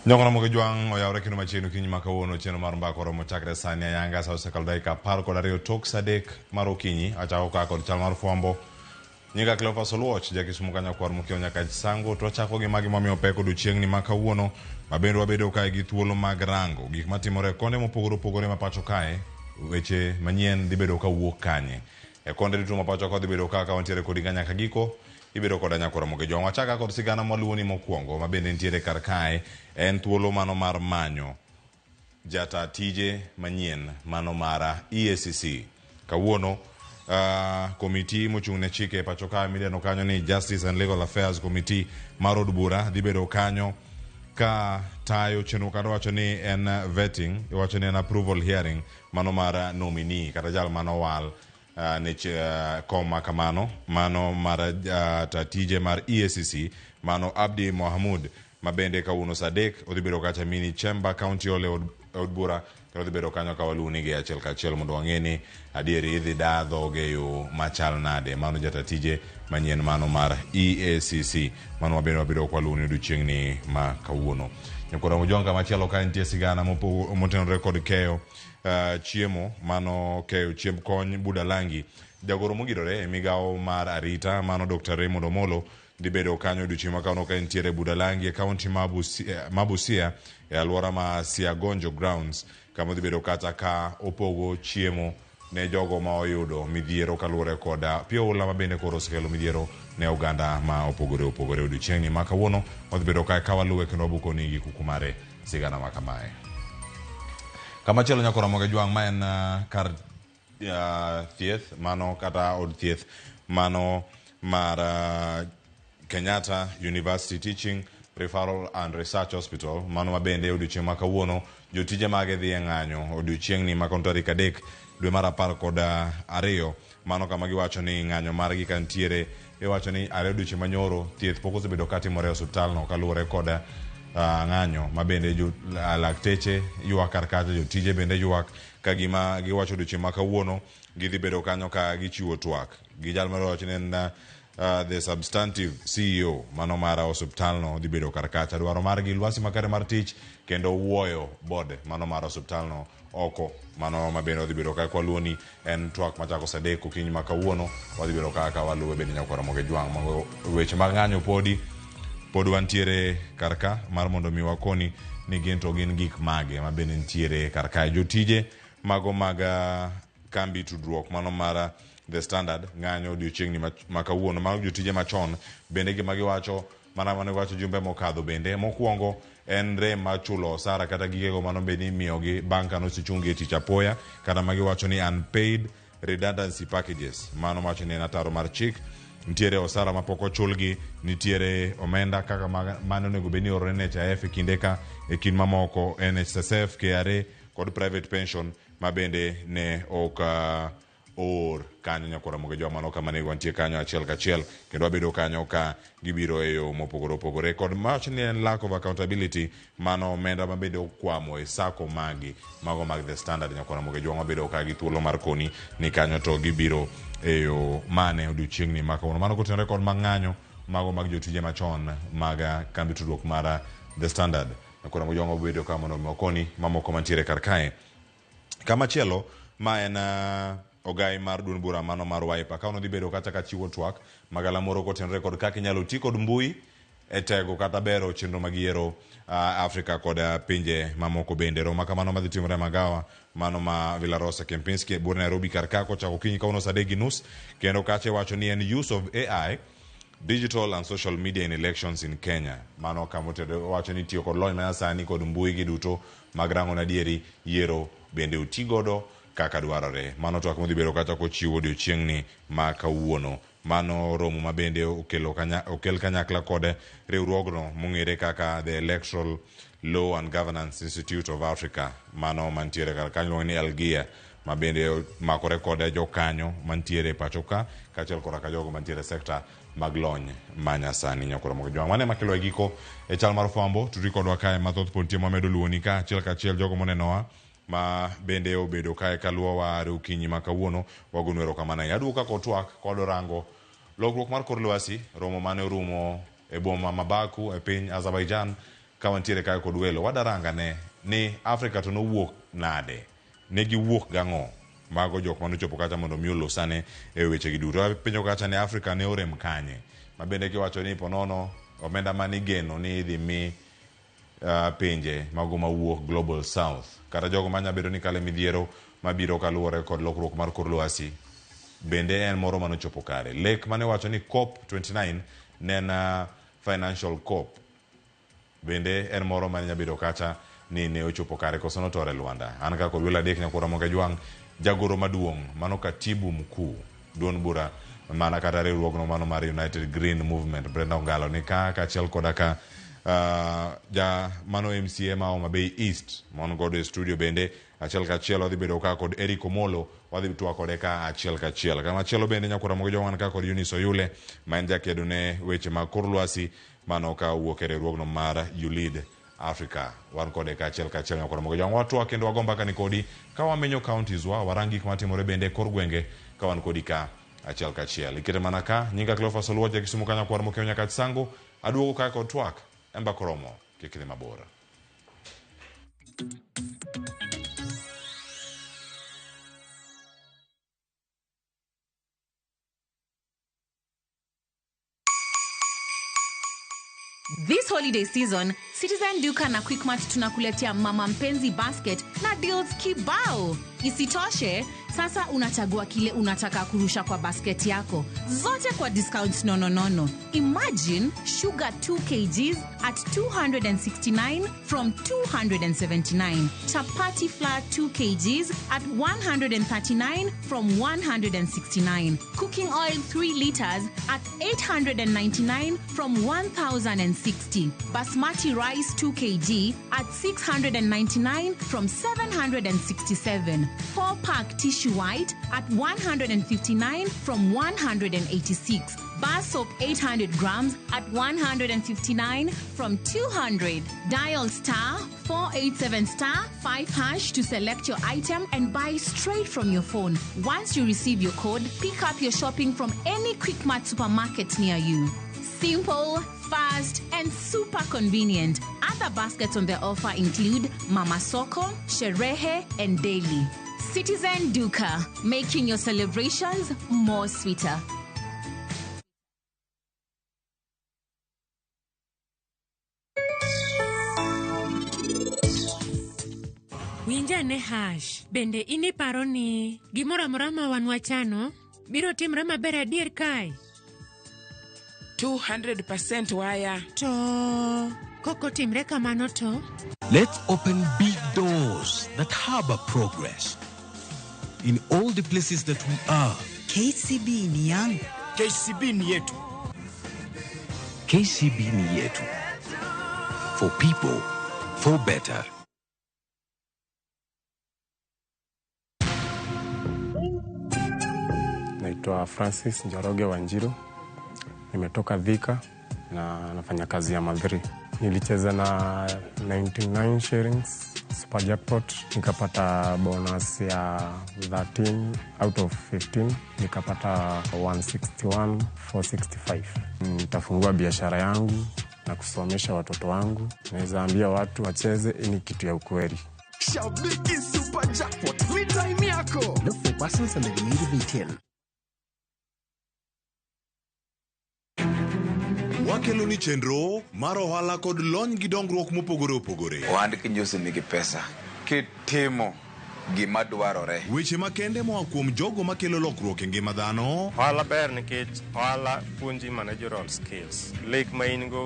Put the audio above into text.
Nyoko Ramogi Jwang' oyawre kendo machiegni okinyi ma kawuono chenro mar mbaka oromo chakre sani ayanga sa osekalo dakika 12 tok sa 3 mar okinyi achako ka kod chal mar fwambo. Nyinga Cleophas Oluoch, ja Kisumu ka nyakwar Mokiewo nyaka Sango to wachako gi magi mamiyo pek odiochieng'ni ma kawuono ma bende wabedo kae gi thuolo mag rango gik matimore e konde mopogore opogore ma pacho kae weche manyien dhi bedo ka wuok kanye e konde duto ma pacho ka dhi bedo ka ka wantiere kodi ka nyaka giko ibedo koda nyakwar Ramogi Jwang'. Wachaka kod sigana mwaluwoni mokwongo ma bende nitiere kar kae en thuolo mano mar manyo jata tije manyien mano mar EACC. Kawuono komiti mochung' ne chike e pacho kae midendo kanyo ni Justice and Legal Affairs Committee mar od bura dhi bedo kanyo ka tayo chenro kata wacho ni en vetting, iwacho ni en approval hearing mano mar nominee kata jal manowal ne kom ma kamano mano mar ta tije mar EACC mano Abdi Mohamud ma bende kawuono saa 3 odhi bedo kacha mini chamber county hall e od bura kendo odhi bedo kanyo ka waluwonigi achiel kachiel mondo wang'e ni adieri idhi daa dhoge e yo machal nade. Mano jata tije manyien mano mar EACC mano wabende wabedo ka waluwoni odiochieng'ni ma kawuono. Nyakwar Ramogi Jwang' kamachielo ka nitie sigana motenore kod keyo chiemo mano keyo chiemb kony Budalangi. Jagoro mogirore e migawo mar arita mano Dr. Raymond Omolo dhi bedo kanyo odiochieng' ma kawuono ka entiere Budalangi e kaunti ma Busia e alwora ma Siagonjo Grounds kama odhi bedo kata ka opogo chiemo ne jogo ma oyudo midhiero kaluwore kod pi oula ma bende koro osekelo midhiero ne oganda ma opogore opogore. Odiochieng'ni ma kawuono wadhi bedo kae ka waluwe kendo wabukoni gi kuku mare sigana ma kamae. Kamachielo nyako Ramogi Jwang' ma en kar thieth mano kata od thieth mano mar Kenyatta University Teaching Referral and Research Hospital mano ma bende odiochieng' ma kawuono jotije mage dhi e ng'anyo odiochieng'ni ma tarik 3 dwe mar 12 mano kama giwacho ni ng'anyo margi ka nitiere iwacho ni are odiochieng' manyoro thieth pok osebedo katimore e osiptalno kaluwore kod ng'anyo ma bende lakteche ywak kar kacha jotije bende ywak ka gima giwacho odiochieng' ma kawuono gidhi bedo kanyo ka gichiwo twak gi jal mar wacho ni en the substantive CEO mano mar osiptalno dhi bedo kar kacha dwaro margi lwasi makare mar tich kendo wuoyo board mano mar osiptalno oko mano ma bende wadhi bedo ka kwaluoni en twak machako saa 3 okinyi ma kawuono wadhi bedo ka ka waluwe bende nyakwar Ramogi Jwang' mago weche mag ng'anyo podi pod wantiere kar ka mar mondo mi wakoni ni gin to gin gik mage ma bende nitiere kar kae jotije mago mag kambi tudruok mano mar The Standard ng'anyo odiochieng'ni ma kawuono mago jotije machon bende gima giwacho mana mane giwacho jumbe mokadho bende mokwongo en rem mar chulo osara kata gigego mano bed ni imiyogi bang' ka nosechungi e tich apoya kata ma giwacho ni unpaid redundancy packages mano wacho ni en ataro mar chik nitiere osara mapok ochulgi nitiere omenda kaka mane onego bed ni ioro ne NHIF e kinde ka e kind mamoko NSSF, KRA kod private pension ma bende ne ok oor kanyo nyakwar Ramogi Jwang' mano kama ne wantie kanyo achiel kachiel kendo wabedo kanyo ka gibiro e yo mopogore opogore kod mach ni en lack of accountability mano omenda ma bende okwamo e sako magi mago mag The Standard nyakwar Ramogi Jwang' wabedo ka gi thuolo mar koni ni kanyo to gibiro e yo mane odiochieng'ni ma kawuono mano kotenore kod mang'anyo mago mag jotije machon mag kambi tudruok mar The Standard nyakwar Ramogi Jwang' wabedo ka mondo mi wakoni mamoko mantiere kar kae. Kamachielo ma en ogai mar duond bura mano mar Wiper ka odhi bedo kata ka chiwo twak magalamoro kotenore kod kaka inyalo ti kod mbui e tego kata bero chenro mag yiero Afrika kod pinje mamoko bende. Romo kamano madhi timore magawa mano ma Villarosa Kempinski e buore Nairobi kar ka kochako okinyi kawuono saa 3:30 kendo kacha iwacho ni en use of AI digital and social media in elections in Kenya. Mano kama owacho ni tiyo kod lony manyasani kod mbui gi duto mag rango na adieri yiero Bende oti godo kaka dwarore. Mano twak modhi bedo kacha kochiwo odiochieng'ni ma kawuono. Mano romo ma bende okelo okel kanyakla kod riwruogno mong'ere kaka The Electoral Law and Governance Institute of Africa. Mano mantiere kar kanyo iluongo ni ELGIA ma bende makore kod jokanyo mantiere e pacho ka kaachiel koda ka jogo mantiere e sekta mag lony manyasani. Nyakoro mogo jwang'. Mano ema kelo e giko e chal mar fwambo. Tudri kodwa kae mathoth pod nitie mwamedo luwoni ka achiel kachiel jogo monenowa ma bende obedo kae kaluwowa are okinyi ma kawuono wagonu erokamano ahinya. Aduogo ka kod twak kod rango lokruok mar kor lwasi romo mane orumo e boma ma Baku e piny Azerbaijan ka wantiere kae kod welo wadaranga ne ni Afrika to nowuok nade ne giwuok gang'o mago jok mane ochopo kacha mondo mi olosane e weche gi duto. Apenjo kacha ni Afrika ne orem kanye ma bende kiwacho ni ponono omenda mane igeno ni idhi mi pinje mago mawuok Global South kata jogo manya bedo ni kale midhiero mabiro kaluwore kod lokruok mar kor lwasi bende en moro manochopo kare. Lek mane wacho ni COP29 ne en financial COP bende en moro mane nyabedo kacha ni ne ochopo kare koso notore lwanda. An ka kod welo adek nyakwar Ramogi Ajwang', jagoro maduong' mano katibu mkuu duond bura mana kata riwruogno mano mar United Green Movement Brenda Ongalo ni ka kaachiel koda ka ja mano MCA ma Homa Bay East mon godo e studio bende achiel kachiel wadhi bedo ka kod Eric Omolo wadhi twak kode ka achiel kachiel. Kamachielo bende nyakwar Ramogi Ajwang' wan ka kod Eunice Oyule ma en jakedo ne weche mag kor lwasi mano ka owuok e riwruogno mar ULEAD Africa. Wan kode ka achiel kachiel nyakwar Ramogi Ajwang'. Watwak kendo wago mbaka ni kodi ka wamenyo counties wa warang gik matimore bende e kor gwenge ka wan kodi ka achiel kachiel. Ikete mana ka nyinga Cleophas Oluoch ja Kisumu ka nyakwar Mokeo Nyakach Sango aduogo ka kod twak e mbak oromo kik idhi mabor. This holiday season, Citizen Duka na Quickmart tunakuletea Mama Mpenzi Basket na deals kibao. Isitoshe, sasa unachagua kile unataka kurusha kwa basket yako, zote kwa discounts nononono. Imagine sugar 2 kgs at 269 from 279, chapati flour 2 kgs at 139 from 169, cooking oil 3 liters at 899 from 1060, basmati rice 2 kg at 699 from 767, 4-pack tissue white at 159 from 186, bar soap 800 grams at 159 from 200. Dial star 487 star 5 hash to select your item and buy straight from your phone. Once you receive your code, pick up your shopping from any Quickmart supermarket near you. Simple, fast, and super convenient. Other baskets on the offer include Mama Soko, Sherehe, and Daily. Citizen Duka, making your celebrations more sweeter. Winjane hash, bende in iparo ni gimoro amora ma wan wachano biro timre maber adier kae? 200% waya. To kokotimre kamano to? Let's open big doors that harbor progress. In all the places that we are. KCB ni yangu. KCB ni yetu. KCB ni yetu. For people, for better. Naitwa Francis Njoroge Wanjiru. Nimetoka Thika na nafanya kazi ya madhiri. Nilicheza na 99 shillings super jackpot, nikapata bonus ya 13 out of 15, nikapata 161,465. Nitafungua biashara yangu na kusomesha watoto wangu. Naweza ambia watu wacheze, hii ni kitu ya ukweli. Shabiki Super Jackpot, ni time yako. Look for persons under the age of 18. Wakelo ni chenro mar ohala kod lony gi dongruok mopogore opogore. Ohand kinyosi nigi pesa kitimo gima dwarore. Weche makende moa kuom jogo makelo lokruok e ngima dhano. Ohala ber nikech ohala puonji managerial skills. Lek ma in go